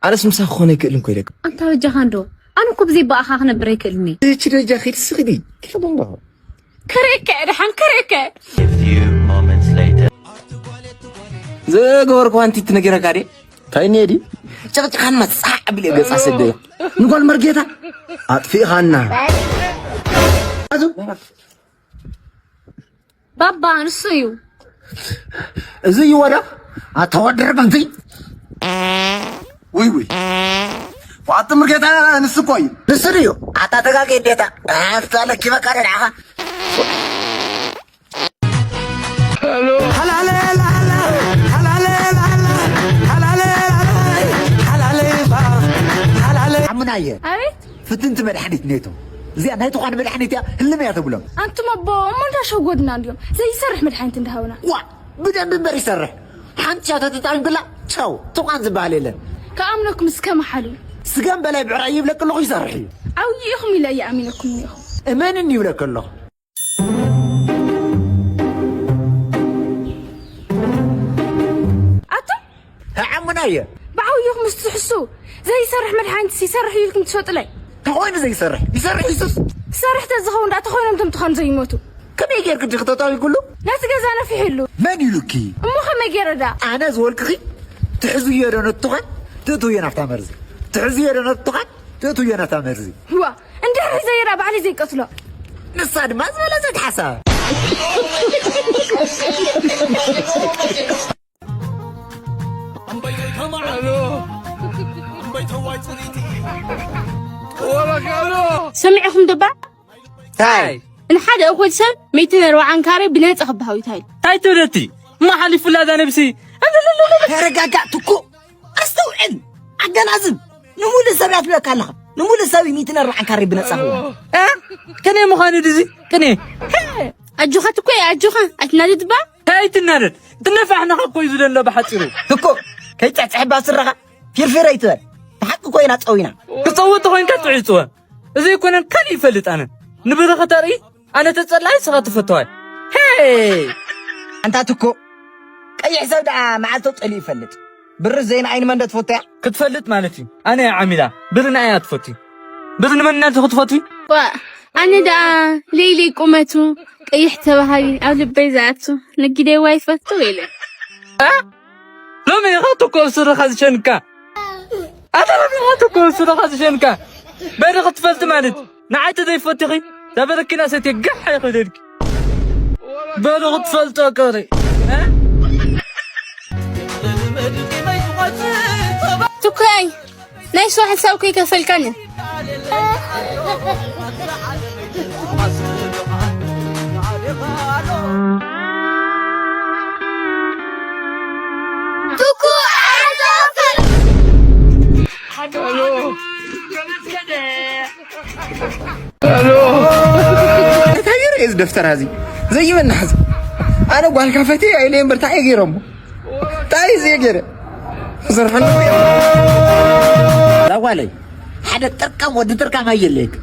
ኣነስ ምሳኺ ክኾን ኣይክእልን እኮ ኢለኪ። ኣንታ በጃኻ እንዶ፣ ኣነ እኮ ብዘይ ብኣኻ ክነብር ኣይክእልን እየ። እቺ ደጃ ኪድ ስኺዲ፣ ኪድ ኣለኹ። ከርእየካ እየ፣ ደሓን ከርእየካ እየ። A few moments later. ዝገበርኩ ኣንቲ ትነጊረካ ድየ? እንታይ እኒኤ ድዩ? ጨቕጭቓን መጻዕ ኣቢለ ገጻ ሰደዮ። ንጓል መርጌታ ኣጥፊእኻና። ኣዙ ባባ ንሱ እዩ። እዚ እዩ ወዳ ኣታ ወዲ ርግምቲ። ውይ ውይ። ዋጥ ምርጌታ ንሱ እኮ እዩ። ንሱ ድዩ? ኣታ ተጋጌ እንዴታ። ኣፍታ ለኪ በቃ ደድዓኻ። ሓሙናየ ኣቤት። ፍትንቲ መድሓኒት ኔቶ። እዚኣ ናይ ትዃን መድሓኒት እያ፣ ህልም እያ ተብሎም። ኣንቱም ኣቦ እሞ እንዳሸጎድና እንድዮም። ዘይሰርሕ መድሓኒት እንዳሃቡና። ዋ ብደንብ እምበር ይሰርሕ። ሓንቲ ሻቶ ተጠቒምክላ ቻው፣ ትዃን ዝበሃል የለን። ክኣምነኩም እስከ መሓሉ። ስገም በላይ ብዕራይ ይብለክ ኣለኹ ይሰርሕ እዩ። ዓብዪ ኢኹም ኢለ ይኣሚነኩም እኒኹ። እመንኒ ይብለክ ኣለኹ። ኣቱም ዓሙናየ። ብዓብይኹም ምስ ትሕሱ ዘይሰርሕ መድሓኒት ይሰርሕ እዩ ኢልኩም ትሸጡለይ። ተኾይኑ ዘይሰርሕ ይሰርሕ ይሱስ። ክሰርሕ ተዝኸውን ዳ ተኾይኖም ተምትኾን ዘይሞቱ። ከመይ ጌርክ ድኺ ተጣቢኩሉ? ነቲ ገዛ ነፊሕሉ። መን ኢሉኪ? እሞ ከመይ ጌረ ዳ? ኣነ ዝበልክኺ ትሕዝዮ ዶ ነትኾን ትእትውዮ ናብታ መርዚ። ትሕዝዮ ዶ ነትኾን ትእትውዮ ናብታ መርዚ። ዋ እንድሕር ሒዘዮ ዳ ባዕሊ ዘይቀትሎ። ንሳ ድማ ዝበለጸት ሓሳብ። ሰሚዕኹም ዶ እባ? ታይ? ንሓደ እኹል ሰብ ሚእትን ኣርባዓን ካሬ ብነጻ ክበሃው ይታይል። ታይ ትብለቲ? እማ ሓሊፉላ እዛ ነብሲ። ተረጋጋእ ትኩ። ኣስተውዕል። ኣገናዝብ። ንሙሉእ ሰብ እያ ትብለካ ኣለኻ። ንሙሉእ ሰብ ሚእትን ኣርባዓን ካሬ ብነጻ ክበሃል። እ? ቅኔ ምዃኑ ድዚ? ቅኔ። ኣጆኻ ትኩ፣ ኣጆኻ። ኣይትናደድ እባ። ታይ ትናደድ? ትነፋሕንኻ እኮ እዩ ዝደሎ ብሓጺሩ። ትኩ። ከይጨሕጨሕባ ስረኻ። ፊርፊር ኣይትበል። ብሓቂ ኮይና ጸዊና። ክጸውት ተኾይንካ ትዕጽወ። እዚ ኣይኮነን ካልእ ይፈልጥ ኣነ። ንብርኺ ተርኢ ኣነ ተጸላኢ ስኻ ትፈተዋይ። ሄይ! ኣንታ ትኩ፣ ቀይሕ ሰብ ደኣ መዓልቶ ጠሊኡ ይፈልጥ። ብሪ ዘይን ዓይኒ መን ዶ ትፈትያ? ክትፈልጥ ማለት እዩ። ኣነ እያ ዓሚላ። ብሪ ንኣያ ትፈቱ። ብሪ ንመን እናልቲ ክትፈትዊ? ዋ፣ ኣነ ደኣ ለይለይ ቁመቱ ቀይሕ ተባሃሊ ኣብ ልበይ ዝኣቱ ንጊደዋ ይፈቱ ኢለ። እ? ሎሚ ኢኻ ትኮ ስርኻ ዝሸንካ። ኣታ ሎሚ ኢኻ ትኮ ስርኻ ዝሸንካ። በሪ ክትፈልጥ ማለት ንዓይ ተዘይፈቲኺ፣ እዛ በረኪና ሰትየ ጋሕ ኣይኽእለልኪ። በሪ ክትፈልጦ ቀሪ። እ? ትኮይ፣ ናይ ስዋ ሕሳብ እኮ ይከፈልካኒ። ትኩ፣ እንታይ ገይረ እየ እዚ ደፍተር እዚ? ዘይበናሕ እዚ። ኣነ ጓልካ ፈትየ ኢለ እምበር እንታይ እየ ገይረ እሞ? እንታይ እየ ገይረ? ክሰርሐሉ እየ። እዛ ጓለይ፣ ሓደ ጥርቃም ወዲ ጥርቃም ኣየለየክ።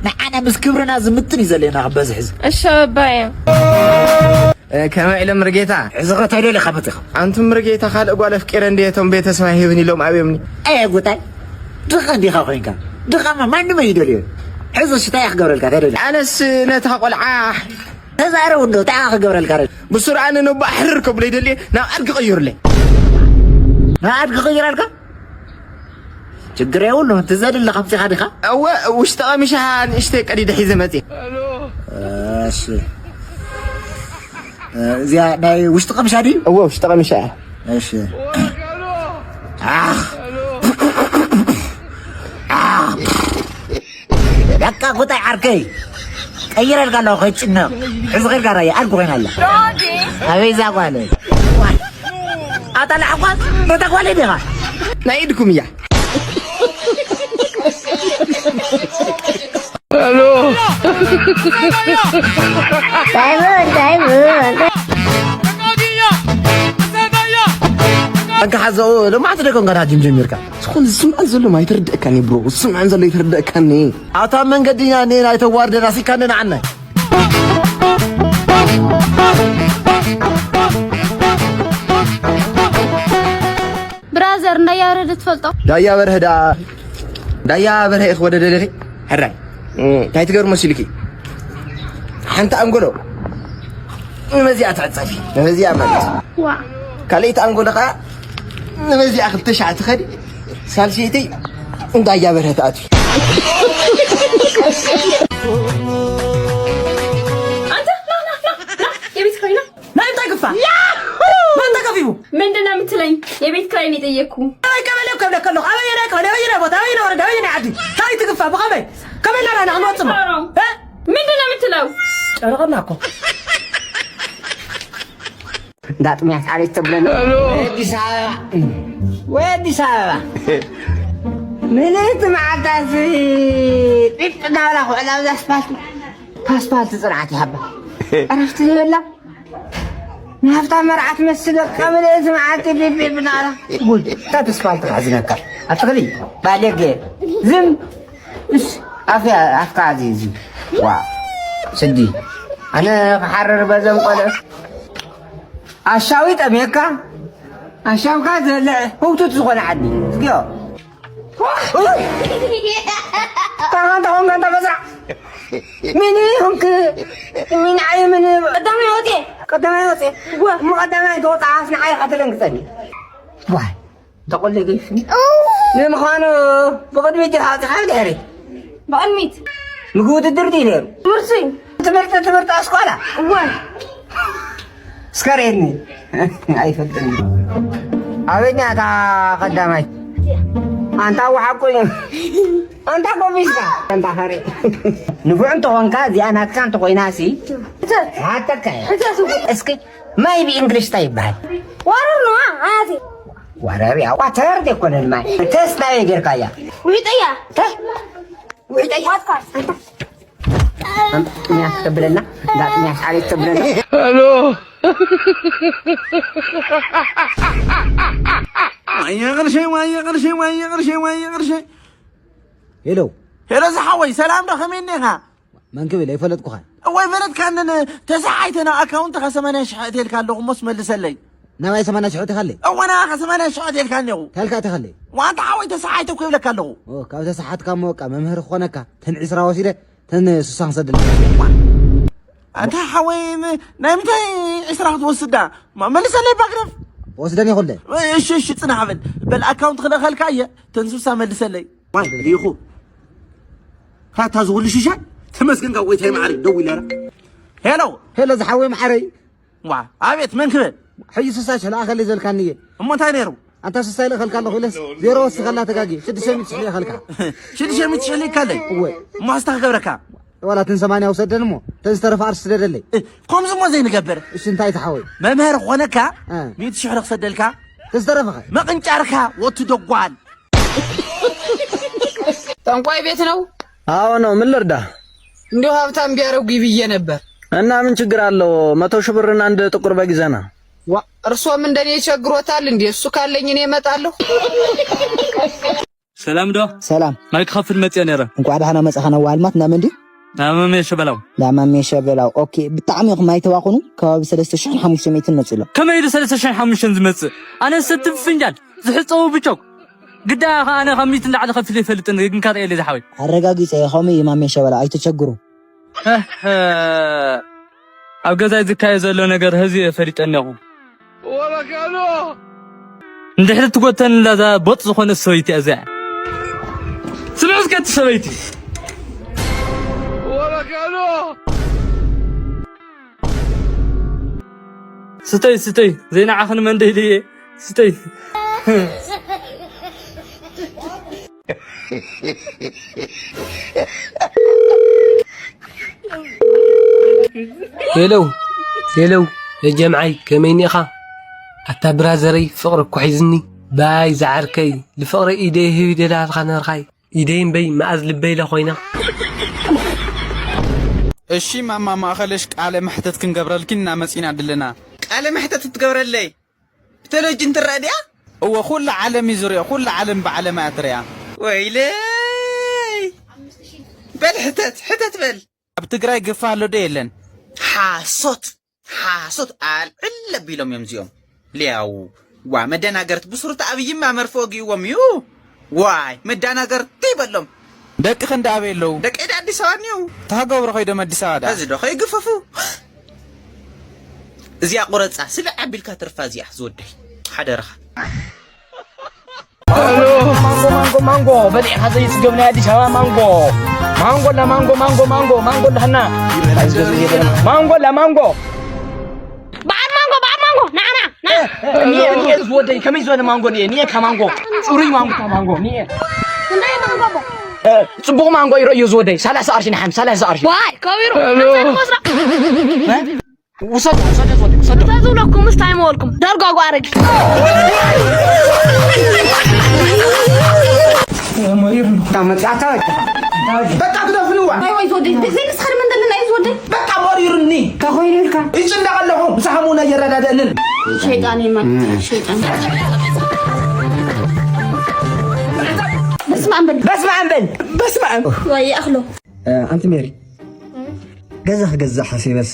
ንዓና ምስ ክብርና ዝምጥን እዩ ዘለና ክበዝሕ እዚ። እሺ፣ ኣባየ። እ፣ ከመይ ኢለ ምርጌታ? ሕዚ ኸ እንታይ ደሊኻ መጺኻ? ኣንቱም ምርጌታ ካልእ ጓል ኣፍቂረ እንድየ እቶም ቤተሰብ ኣይህብን ኢሎም ኣብዮምኒ። ኣየ ጉታይ፣ ድኻ እንዲኻ ኮይንካ። ድኻማ ማንም ኣይደልዮ። ሕዚ ሽታ እያ ክገብረልካ፣ እንታይ ደልዮ? ኣነስ ነታ ቆልዓ ተዛረብ እንዶ፣ እንታይ ክገብረልካ ረ? ብስሩ ኣነ ነቦ ኣሕርር ከብሎ ይደልየ፣ ናብ ኣድጊ ቀይሩለይ። ናብ ኣድጊ ቀይራልካ? ችግር የብሉ፣ እቲ ዘድሊ ከምፂኻ ዲኻ? እወ፣ ውሽጢ ቀሚሻ ንእሽተይ ቀዲደ ሒዘ መፅየ። እሺ። እዚኣ ናይ ውሽጢ ቀምሻ ድዩ? እወ፣ ውሽጢ ቀምሻ እያ። እሺ። ኣኽ። ኣኽ። በቃ ጉጣይ ዓርከይ። ቀይረልካ ኣለኹ፣ ከይትጭነቕ። ሕዚ ኸይድካ ራእየ፣ ኣድጊ ኮይና ኣላ። ኣበይ እዛ ጓል? ኣታ ለዓኳስ፣ በታ ጓል ዲኻ? ናይ ኢድኩም እያ። ሄሎ። ዳይመንድ፣ ዳይመንድ። ኣንካ ሓዘኦ፣ ሎማዕንቲ ደቀም ጋር ሓጅም ጀሚርካ። ዝኾነ ዝስምዐን ዘሎ ኣይተረድእካን እዩ፣ ብሮ። ዝስምዐን ዘሎ ኣይተረድእካን እዩ። ኣታ መንገድኛ፣ እኔን ኣይተዋርደን፣ ኣሲካኒ ንዓናይ። ብራዘር እንዳያ በርሀ ትፈልጦ? ዳያ በርሀ ደኣ፣ ዳያ በርሀ ኢኺ ወደ ደሊኺ? ሕራይ እንታይ ትገርሞ ሲልኪ? ሓንቲ ኣንጎሎ ንበዚኣ ትዕጸፊ፣ ንበዚኣ ማለት። ዋ። ካልኣይቲ ኣንጎሎ ኸዓ ንበዚኣ ክልተ ሻዕ ትኸዲ፣ ሳልሰይቲ እንዳያ በርሀ ትኣትዊ። አንተ ና ና ና ና፣ የቤት ኪራይ ና። ናይ እንታይ ግፋ? መን ተገፊፉ? ምንድን ነው የምትለኝ? የቤት ኪራይ ነው የጠየቅኩ። ኣበይ ቀበሌ እኮ ብለካ ኣለኹ። ኣበየናይ ቀበሌ፣ ኣበየናይ ቦታ፣ ኣበየናይ ወረዳ፣ ኣበየናይ ዓዲ? እንታይ ትግፋ? ብኸመይ? ከመይ እናረኣና ክንወጽእ እሞ? እ? ምንድን ነው የምትለው? ጨረቐና እኮ። እንዳ ጥምያት ዓሌት ተብለና። ወይ ኣዲስ ኣበባ። ወይ ኣዲስ ኣበባ። ምልእቲ መዓልታሲ ጢጥ እናበላ ክውዕላ ኣብዛ ኣስፓልቲ። ኣስፓልቲ ጽንዓት ይሃባ። ዕረፍቲ ዘይብላ። ንሃብታም መርዓ ትመስል በቃ ምልእቲ መዓልቲ ቢብ ቢብ እናበላ። ጉድ። እታ ኣስፓልቲ ካሕዝነካ። ኣትኽሊ። ባለጌ። ዝም። እስ። ኣፍያ፣ ኣፍካ ኣዚ፣ እዚ። ዋ። ስዲ። ኣነ ክሓርር በዘም ቆልዑ። ኣሻዊ ጠሜካ። ኣሻብካ ዝበልዕ ህውቱት ዝኾነ ዓዲ። እስኪዮ። ካኻን ተኾንካ እንተ በስራ። ምን ይኹንክ? ምን ዓይ ምን? ቀዳማይ ወፅኤ። ቀዳማይ ወፅኤ። እሞ ቀዳማይ ተወፅኣስ ንዓይ ኢኻ ተደንግፀኒ። ዋይ፣ ተቆለ ገይፍኒ። ንምዃኑ ብቕድሚት ዲኻ ወፂኻ ብድሕሪት? ብቕድሚት። ምግቢ ውድድር ድዩ ነይሩ? ትምህርቲ። ትምህርቲ፣ ትምህርቲ ኣስኳላ? እወ። እስከ ርኤኒ። ኣይፈልጥን። ኣበኛ እታ ቀዳማይ? ኣንታ ወሓቁ እዩ። ኣንታ ኮሚስካ። ኣንታ ኸሬ። ንፉዕ እንተኾንካ እዚኣ ናትካ እንተኾይና ሲ፣ ሕተት። ሃተካ እየ። ሕተት እኮ። እስኪ ማይ ብእንግሊሽ እንታይ ይበሃል? ዋረር ነዋ፣ ኣያቴ። ዋረር እያ። ዋተር ዘይኮነን ማይ። ተስፋ እየ ጌርካያ። ውሒጠያ። ተ-፣ ውሒጠያ። ዋትካ። ኣንታ ጥምያት ተብለና፣ እንዳ ጥምያት ዓሌት ተብለና። ሄሎ። ዋየ ቅርሸይ፣ ዋየ ቅርሸይ፣ ዋየ ቅርሸይ፣ ዋየ ቅርሸይ። ሄሎ። ሄሎ ዝሓወይ፣ ሰላም ዶ? ከመይ እኒኻ? መን ክብል? ኣይፈለጥኩኻን። እዋይ፣ ፈለጥካንን። ተሰሓይተ ናብ ኣካውንትኻ ሰማንያ ሽሕ እትልካ ኣለኹ፣ እሞስ መልሰለይ። ናባይ ሰማንያ ሽሕ እትኻለይ? እወ፣ ናባኻ ሰማንያ ሽሕ እትልካ እኒኹ። ታልካ እትኻለይ? ዋንታ ሓወይ፣ ተሰሓይተ እኮ ይብለካ ኣለኹ። ኦ፣ ካብ ተሰሓትካ እሞ በቃ መምህር ክኾነካ። ተን ዒስራ ወሲደ፣ ተን ስሳ ክሰድልካ። ኣንታ ሓወይ፣ ም-፣ ናይ ምንታይ ዒስራ ክትወስዳ? ማ-፣ መልሰለይ ባግረፍ። ወስደን ይኹለ። እሺ፣ እሺ፣ ጽናሕ በል። በል፣ ኣካውንት ክልእኸልካ እየ። ተን ስሳ መልሰለይ። ዋይ፣ ሪኢኹ። ካታ ዝኹሉ ሽሻይ? ተመስገን ካብ ጎይታይ መዓረይ፣ ደው ኢለ። ሄሎ። ሄሎ፣ ዝሓወይ መዓረይ። ዋ፣ ኣቤት፣ መን ክብል? ሕጂ ስሳ ሽሕ ልኣኸለይ ዘልካኒ እየ። እሞ እንታይ ነይሩ? ኣንታ ስሳ ይልእኸልካ ኣለኹ ኢለስ፣ ዜሮ ወሲኸላ ተጋጊ፣ ሽዱሽተ ሚእቲ ሽሕ ልእኸልካ። ሽዱሽተ ሚእቲ ሽሕ ልእከለይ? እወ። እሞ ሕስታ ክገብረካ? ዋላ እተን ሰማንያ ውሰደን እሞ፣ እተን ዝተረፋ ኣርስ ስደደለይ። እ፣ ከምዚ እሞ ዘይንገብር። እሺ፣ እንታይ ዝሓወይ? መምህር ኾነካ፣ እ። ሚእቲ ሽሕ ዶ ክሰደልካ? ተዝተረፈኸ? መቕንጫርካ፣ ወቱ ደጓል። ጠንቋይ ቤት ነው? አዎ ነው። ምን ልርዳ? እንዲሁ ሀብታም ቢያደርጉ ብዬ ነበር። እና ምን ችግር አለው? መቶ ሺህ ብርና አንድ ጥቁር በግ ይዘና። ዋ፣ እርሶም እንደኔ ይቸግሮታል እንዴ? እሱ ካለኝ እኔ እመጣለሁ። ሰላም ዶ? ሰላም። ማይ ክኸፍል መጽየ ነረ። እንኳዕ ደህና መጻኻ። ነዋ ኣልማት፣ ናመን ድዩ? ናመ ሜሸ በላው። ናመ ሜሸ በላው። ኦኬ፣ ብጣዕሚ ኢኹም ኣይተባኹኑ። ከባቢ ሰለስተ ሽሕን ሓሙሽተ ሚእትን መጽእ ኣሎ። ከመይ ኢሉ ሰለስተ ሽሕን ሓሙሽተን ዝመጽእ? ኣነ ሰቲ ፍንጃል፣ ዝሕጸቡ ብቾክ። ግዳ ኸኣ ኣነ ካብ ሚእቲ ንላዕሊ ከፊለ ይፈልጥን፣ ግን ካርኤለ ዝሓወይ። ኣረጋጊጸ፣ ከምኡ እዩ ማሜ ሸበላ፣ ኣይትቸግሩ። እህ፣ ኣብ ገዛይ ዝካየድ ዘሎ ነገር ህዚ እየ ፈሊጠ እኔኹ። ወበካሎ! እንድሕሪ ትጎተን እንዳዛ ቦጥ ዝኾነት ሰበይቲ እያ እዚኣ። ስምዒ እስከ እቲ ሰበይቲ። ወበካሎ! ስተይ፣ ስተይ፣ ዘይንዓኽን መንደይ ድየ? ስተይ። ሄሎ፣ ሄሎ፣ የጀምዓይ፣ ከመይ ኒኻ? ኣታ ብራዘረይ፣ ፍቕሪ እኮ ሒዝኒ። ባይ ዝዓርከይ፣ ንፍቕረይ ኢደይ ህብ ደላልካ ነርካይ። ኢደይ እምበይ፣ መኣዝ ልበይ ኢለ ኮይና። እሺ ማማ፣ ማእኸልሽ ቃለ መሕተት ክንገብረልኪ እና መጺና ድለና። ቃለ መሕተት ትገብረለይ? ብቴሌቪዥን ትረአ ድያ? እወ፣ ኩላ ዓለም እዩ ዝሪኦ፣ ኩላ ዓለም ብዓለም እያ ትሪኣ። ወይለይ! በል ሕተት፣ ሕተት በል። ኣብ ትግራይ ግፋ ኣሎ ዶ የለን? ሓሶት፣ ሓሶት ኣልዕል ኣቢሎም እዮም እዚኦም። ሊያው፣ ዋ መደናገርት ብሱሩቲ ኣብይማ መርፍ ወጊእዎም እዩ። ዋይ መደናገርቲ በሎም። ደቂ ክንዲ ኣበይ ኣለዉ? ደቂ ዳ ኣዲስ ኣበባ እኒው። ተሃገብሮ ከይዶም ኣዲስ ኣበባ ዳ? እዚ ዶ ከይግፈፉ። እዚኣ ቁረጻ ስለ ዓቢልካ ትርፋ እዚኣ ዝወደይ ሓደረኻ። ማንጎ ማንጎ ማንጎ በሊዕካ ዘይጽገብ ናይ ኣዲስ ኣበባ ማንጎ። ማንጎ ላ ማንጎ ማንጎ ማንጎ ማንጎ ላ ህና። ማንጎ ላ ማንጎ። በዓል ማንጎ በዓል ማንጎ ናዕና ኒኤ ኒኤ ዝወደይ ከመይ ዝበለ ማንጎ ኒኤ ኒኤ ካብ ማንጎ ጽሩይ ማንጎ ካብ ማንጎ ኒኤ እንታይ ማንጎ ጽቡቕ ማንጎ ይረእዮ ዝወደይ ሰላሳ ቅርሺ ንሓም ሰላሳ ቅርሺ ዋይ ከቢሩ ወስዳ ውሰዶ ውሰዶ ዝወደይ ውሰዶ እንታይ ዝብለኩም ምስ ታይመወልኩም ደርጓጓ ኣረጊ መጽኣታ በቃ ግደፍንዋ ወይ ወይ ዝወደይ ዘይንስኻ ድማ እንደለና እዩ ዝወደይ በቃ መሪሩኒ እንታይ ኮይኑ ኢልካ ይጭነቕ ኣለኹ ምስ ሓሙና እየረዳደእንን ሸይጣን እዩ ማለት ሸይጣን በስመ ኣብ በል በስመ ኣብ በል በስመ ኣብ ወይ ይኣኽሎ ኣንቲ ሜሪ ገዛ ክገዝእ ሓሲበስ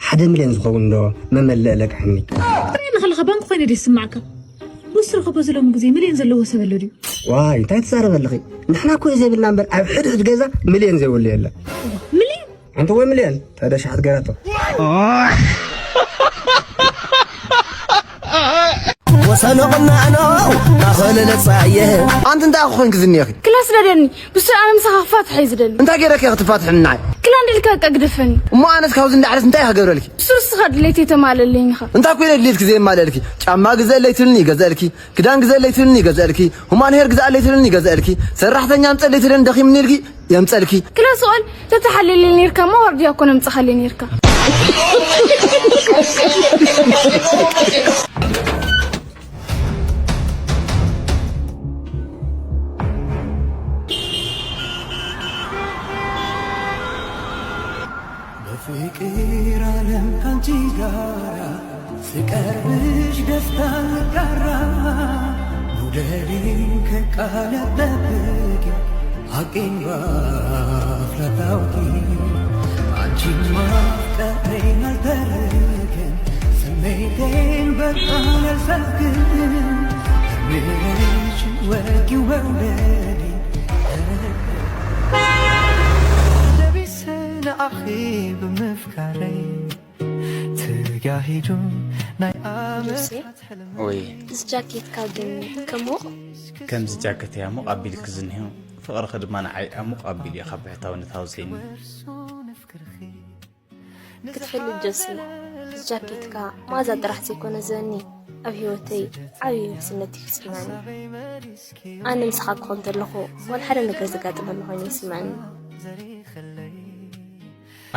ሓደ ሚልዮን ዝኸውን ዶ መመልእ ለቅሐኒ ሪእና ከለኻ ባንክ ኮይነ ድዩ ዝስማዕካ? ሩስ ትረኸቦ ዝሎም ግዜ ሚልዮን ዘለዎ ሰብ ኣሎ ድዩ? ዋይ እንታይ ትዛረቢ ኣለኺ ንሕና እኮ ዘይብልና እምበር ኣብ ሕድሕድ ገዛ ሚልዮን ዘይብሉ የለን ሚልዮን? ኣንተ ወይ ሚልዮን ተደሻሓት ገራቶ ወሰኖ ቅናዕኖ ማኸለለ ጻየ ኣንቲ እንታይ ኮንክ ዝኒኺ ክላስ ደደኒ ብሱ ኣነ ምሳኻ ክፋትሕ እዩ ዝደሊ እንታይ ገይረኪ ክትፋትሕኒ ንዓይ ክላ እንድልካ ቀግድፈኒ እሞ ኣነስ ካብዚ እንዳዕለስ እንታይ ክገብረልኪ ብሱ ንስኻ ድሌት የተማለለኝ ኢኻ እንታይ ኮይነ ድሌትኪ ዘየማለልኪ ጫማ ግዘለይ ትልኒ ይገዘልኪ ክዳን ግዘለይ ትልኒ ይገዘልኪ ሁማን ሄር ግዛለይ ትልኒ ይገዘልኪ ሰራሕተኛ ኣምፀለይ ትልኒ ደኺምኒ ኢልኪ የምፀልኪ ክላ ስኦል ተተሓልልኒ ኔርካ እሞ ዋርድያ እኮ ነምፅኻለይ ኔርካ በፍቅር ዓለም ካንቺ ጋራ ስቀርብሽ ደስታ ልጋራ መውደዴን ከቃል ያጠብቂ ሐቄን ባፍ ላታውቂ አንቺን ማፍቀሬን አልተርክም ስሜቴን በቃል አልሰብክም እምነሽ ወጊው መውደዴ ተረከብ ደቢስ ንኣኺ ብምፍቃረይ ተጋሂዱ ናይ ዓመታት ሕልሚ ወይ እዚ ጃኬትካ ግን ከሙቕ ከምዚ ጃከት እያ ሙቕ ኣቢልክ ዝኒሆ ፍቕርኺ ድማ ንዓይ ኣሙቕ ኣቢሉ እዩ ካብ ብሕታውነት ሃውዘይኒ ክትፈልጥ ጆሲ እዚ ጃኬትካ መኣዛ ጥራሕ ዘይኮነ ዝህበኒ ኣብ ህይወተይ ዓብዪ ውሕስነት እዩ ዝስምዐኒ ኣነ ምሳኻ ክኾን ተለኹ ዋላ ሓደ ነገር ዘጋጥመኒ ኮይኑ ይስምዐኒ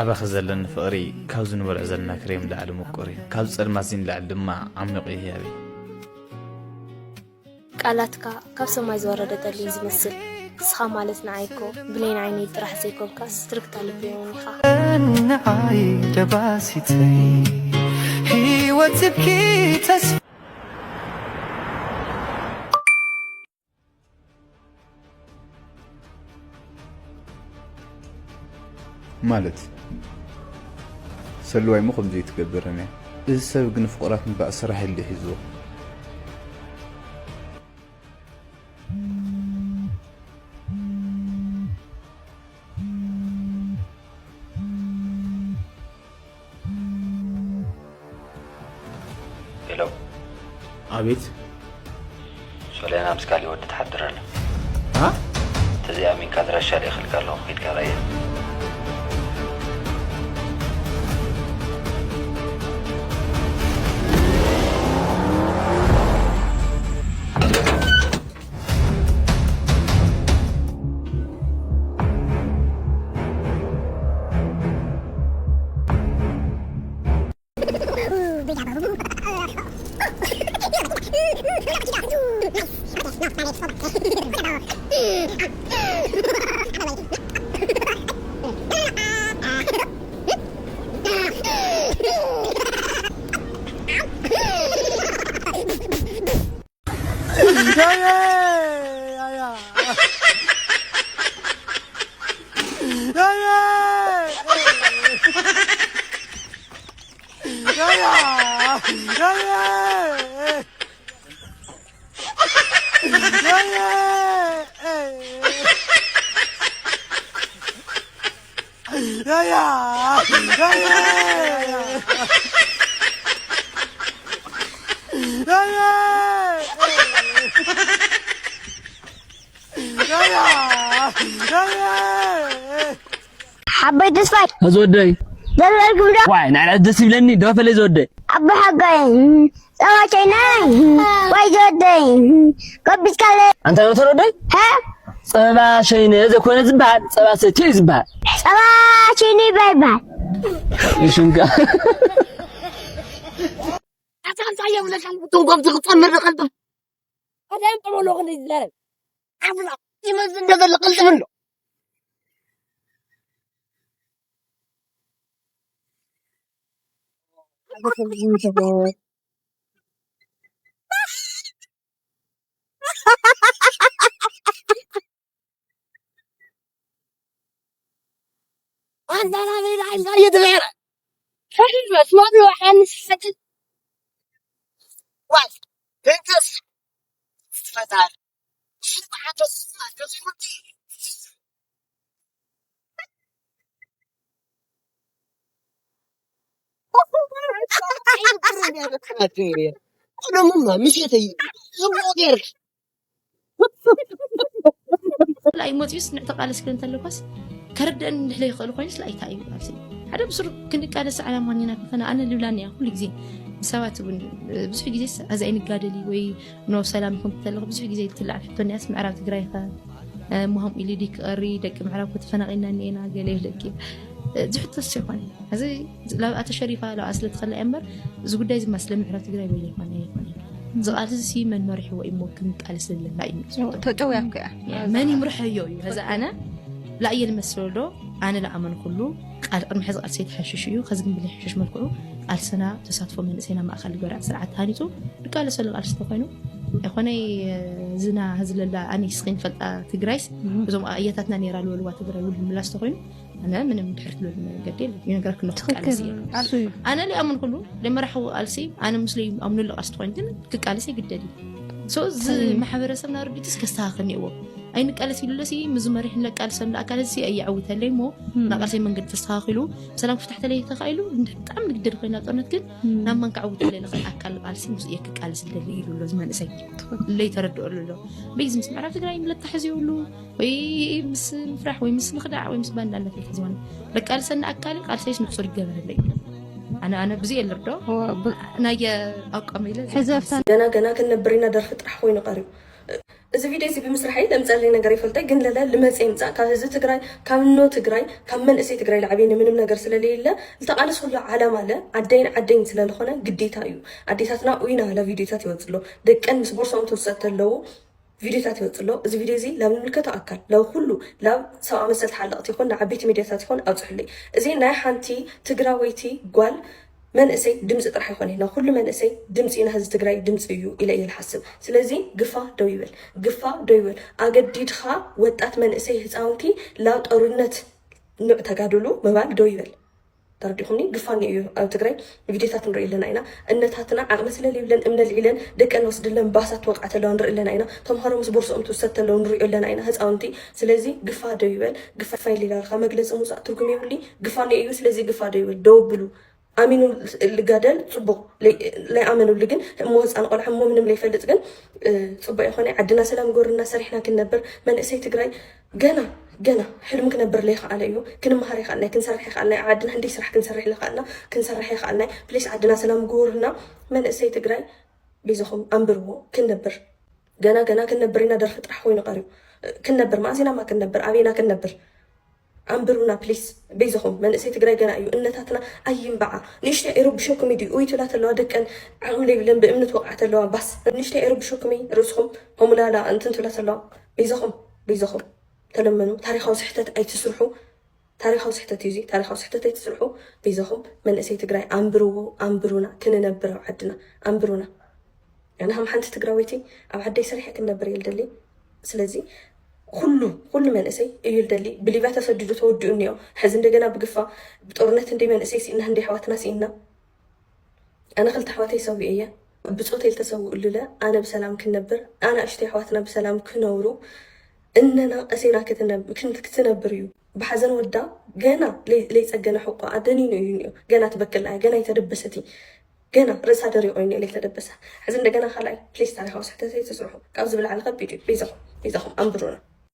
ኣባኺ ዘለኒ ፍቕሪ ካብዚ ንበልዖ ዘለና ክሬም ላዕሊ ምቁር እዩ። ካብዚ ጸልማት እዚ ንላዕሊ ድማ ዓሚቕ እዩ ህያበይ። ቃላትካ ካብ ሰማይ ዝወረደ ጠሊ እዩ ዝመስል። ንስኻ ማለት ንዓይ እኮ ብሌን ዓይነይ ጥራሕ ዘይኮንካስ ትርግታ ልበይ እውን ኢኻ። ንዓይ ደባሲተይ ህይወት ስብኪ ተስፋ ማለት ሰሉዋይ እሞ ከምዚ ኣይትገብርን እያ። እዚ ሰብ ግን ፍቑራት ምባእ ስራሕ ኢሉ ሒዝዎ። ሄሎ ኣቤት ሶልያና ምስ ካሊእ ወዲ ትሓድር ኣላ አ? ተዘይ ኣሚንካ ኣድራሻ ልእኽልካ ኣለኹ ኪድካ ረኣያ ሓቦይ ተስፋይ፣ እዚ ወደይ። ዘበልኩም ዶ? ዋይ፣ ንዓይ ደስ ይብለኒ፣ ዶ ፈለይ ዝወደይ። ኣቦ ሓጋይ፣ ጸባ ቻይናይ፣ ዋይ ዝወደይ፣ ከቢድካለ። ኣንታ ዶ ተረደይ? ሀ? ጸባ ሸይነ ዘይኮነ ዝበሃል፣ ጸባ ሰትዩ እዩ ዝበሃል። ጸባ ሸይነ ይበሃል ይበሃል። ይሽንካ። ኣታ እንታይ የብለካን፣ ትንጎም ዝኽጸምር ንቐልባ። ኣታ እንታይ ብሎ ክንዲ ይዛረብ። ዓፍላ ይመስል እንደዘለ ቅልጥም ኣሎ። ኣንዳና ሌላ ኢልካ እየትበረ። ሕልል በስመ አብ ወወልድ ወመንፈስ ቅዱስ። ዋይ፣ መንፈስ ፈጣሪ። ስብሐት ስብሐት። ቆደሙማ ምሸተይ ጽቡቕ ጌርክ። ላእይ መፅዩስ ንዕ ተቃለስ ክብል እንተለኳስ ከርደን እንድሕለ ይኽእል ኮይኑስ ላእይ እንታይ እዩ ኣብዚ ሓደ ብስሩ ክንቃለስ ዓላማ ኒና ክንፈና ኣነ ልብላኒ እያ ኩሉ ግዜ ሰባት እውን ብዙሕ ግዜ እዚ ኣይንጋደል ወይ ኖ ሰላም ይኹን ተለኹ ብዙሕ ግዜ ትላዓል ሕቶኒ እያስ ምዕራብ ትግራይ ኸ ምሃም ኢሉ ዲ ክቐሪ ደቂ ምዕራብ ከተፈናቒልና እኒኤና ገለ ይብለኪ ዝሕተስ ይኾነ እዚ ላብኣ ተሸሪፋ ላብኣ ስለ ትኸላ እያ እምበር እዚ ጉዳይ እዚ ማስለ ምዕራብ ትግራይ ወይ ይኾነ ይኾነ እዚ ቃልሲ እዚ መን መሪሕዎ እዩ እሞ ክንቃለስ ዘለና እዩ ተጨውያ እኮ እያ መን ይምርሐዮ እዩ ከዚ ኣነ ላእየ ልመስሎ ዶ ኣነ ለኣመንኩሉ ቃል ቅድሚ ሕዚ ቃልሲ ተሓሽሽ እዩ ከዚ ግን ብለይ ሕሽሽ መልክዑ ቃልስና ተሳትፎ መንእሰይና ማእኸል ገበራ ስርዓት ተሃኒፁ ንቃለሰሉ ቃልሲ ተኮይኑ ኣይኮነይ ዝና ዝለላ ኣነ ስኺ ንፈልጣ ትግራይስ እዞም ኣየታትና ነይራ ልበልዋ ትግራይ ውድ ምላስ ተኮይኑ ኣነ ምንም ድሕር ትብል መገዲ የለን ይነገረክ ነው ትቃለስ እየ ኣነ ሊኣምን ኩሉ ለመራሕዊ ቃልሲ ኣነ ምስለ ኣምኑሉ ቃልሲ ትኮይኑ ግን ክቃለስ ይግደድ እዩ so እዚ ማሕበረሰብና ርዲትስ ከስተካክል እኒእዎ ኣይንቃለስ ኢሉለሲ ምዚ መሪሕ ንለቃልሰም ለኣካለሲ ኣየዕውተለይ እሞ ናቃልሰይ መንገዲ ተስተካኪሉ ሰላም ክፍታሕ ተለይ ተካኢሉ ብጣዕሚ ንግደድ ኮይና ጦርነት ግን ናብ መን ክዕውተለይ ንኽእል ኣካል ቃልሲ ምስ እየ ክቃልስ ዝደሊ ኢሉ ኣሎ እዚ መንእሰይ ለይተረድኦ ኣሎ በይዚ ምስ ምዕራብ ትግራይ ምለታሕዝ የብሉ ወይ ምስ ምፍራሕ ወይ ምስ ምክዳዕ ወይ ምስ ባንዳነት ይሕዝወን ለቃልሰኒ ኣካል ቃልሰይስ ንጹር ይገበረለይ ኣነ ኣነ ብዙ የለ ዶ ናየ ኣቋም ኢለ ሕዘፍታ ገና ገና ክንነብር ኢና ደርፊ ጥራሕ ኮይኑ ቀርዩ እዚ ቪድዮ እዚ ብምስራሐይ ለምፀለይ ነገር ይፈልጠ ግን ለለ ልመፀ ይምፃእ ካብ ህዝቢ ትግራይ ካብ ኖ ትግራይ ካብ መንእሰይ ትግራይ ላዕበይ ንምንም ነገር ስለለየለ ዝተቃለስኩሉ ዓላማ ለ ዓደይን ዓደይን ስለልኾነ ግዴታ እዩ ኣዴታትና ኡይ ናበላ ቪድዮታት ይወፅሎ ደቀን ምስ ቦርሶም ትውሰድ ተለዉ ቪድዮታት ይወፅሎ እዚ ቪድዮ እዚ ላብ ንምልከቶ ኣካል ላብ ኩሉ ላብ ሰብኣ መሰል ተሓለቕቲ ይኹን ንዓበይቲ ሚድያታት ይኹን ኣብፅሑለይ እዚ ናይ ሓንቲ ትግራወይቲ ጓል መንእሰይ ድምፂ ጥራሕ ይኾነ ናብ ኩሉ መንእሰይ ድምፂ እዩ ንህዝቢ ትግራይ ድምፂ እዩ ኢለ እየ ዝሓስብ ስለዚ ግፋ ደው ይበል ግፋ ደው ይበል ኣገዲድኻ ወጣት መንእሰይ ህፃውንቲ ላብ ጠሩነት ንዕ ተጋድሉ ምባል ደው ይበል ተረዲኹምኒ ግፋ እኒኦ እዩ ኣብ ትግራይ ቪድዮታት ንሪኦ ኣለና ኢና እነታትና ዓቕሚ ስለለይብለን እምነ ልዒለን ደቀን ወስድለን ባሳት ትወቕዓ ተለዋ ንርኢ ኣለና ኢና ተምሃሮ ምስ ቦርስኦም ትውሰድ ተለዉ ንሪኦ ኣለና ኢና ህፃውንቲ ስለዚ ግፋ ደው ይበል ግፋ ይሌላልካ መግለፂ ምውፃእ ትርጉም የብሉይ ግፋ እኒኦ እዩ ስለዚ ግፋ ደው ይበል ደው ብሉ ኣሚኑ ልጋደል ፅቡቕ ለይኣመንሉ ግን እሞ ህፃን ቆልዓ እሞ ምንም ለይፈልጥ ግን ፅቡቅ ይኮነ ዓድና ሰላም ጎርና ሰሪሕና ክንነብር መንእሰይ ትግራይ ገና ገና ሕልሙ ክነብር ለይከኣለ እዩ ክንመሃር ይከኣልና ክንሰርሕ ይከኣልና ኣብ ዓድና ህንደይ ስራሕ ክንሰርሕ ለከኣልና ክንሰርሕ ይከኣልና ፕሊስ ዓድና ሰላም ጎርና መንእሰይ ትግራይ በይዛኹም ኣንብርዎ ክንነብር ገና ገና ክንነብር ኢና ደርፊ ጥራሕ ኮይኑ ቀርዩ ክንነብር መኣዚናማ ክንነብር ኣበይና ክንነብር ኣንብሩና ፕሊስ በይዝኹም መንእሰይ ትግራይ ገና እዩ እነታትና ኣይንባዓ ንእሽተይ ኣይረብሸኩም እዩ ድዩ ትብላ ተለዋ ደቀን ዓቕሚ ዘይብለን ብእምኒ ትወቕዓ ተለዋ ባስ ንእሽተይ ኣይረብሸኩም እዩ ርእስኹም ሆሙላላ እንትን ትብላ ተለዋ በይዝኹም በይዝኹም ተለመኑ ታሪኻዊ ስሕተት ኣይትስርሑ ታሪኻዊ ስሕተት እዩ ታሪኻዊ ስሕተት ኣይትስርሑ በይዝኹም መንእሰይ ትግራይ ኣንብርዎ ኣንብሩና ክንነብር ኣብ ዓድና ኣንብሩና ኣነ ከም ሓንቲ ትግራወይቲ ኣብ ዓደይ ሰሪሐ ክነብር እየ ዝደሊ ስለዚ ኩሉ ኩሉ መንእሰይ እዩ ዝደሊ ብሊብያ ተሰዲዱ ተወዲኡ እኒኦ ሕዚ እንደገና ብግፋ ብጦርነት እንደ መንእሰይ ሲእና እንደ ኣሕዋትና ሲእና ኣነ ክልተ ኣሕዋተይ ሰዊኤ እየ ብጾተይ ልተሰውእሉለ ኣነ ብሰላም ክነብር ኣናእሽተይ ኣሕዋትና ብሰላም ክነብሩ እነና ቀሴና ክትነብ- ክን- ክትነብር እዩ። ብሓዘን ወዳ ገና ለይ- ለይጸገነ ሕቆ ኣደኒኑ እዩ እኒኦ። ገና ትበክልና እያ፣ ገና ይተደበሰት እዩ። ገና ርእሳ ደሪቆ እዩ እኒኦ ለይተደበሰ። ሕዚ እንደገና ካልኣይ ፕሊስ ታሪካዊ ስሕተት ኣይትስርሑ። ካብ ዝብል ዓለ ከቢድ እዩ። ቤዛኹም ቤዛኹም ኣንብሩና።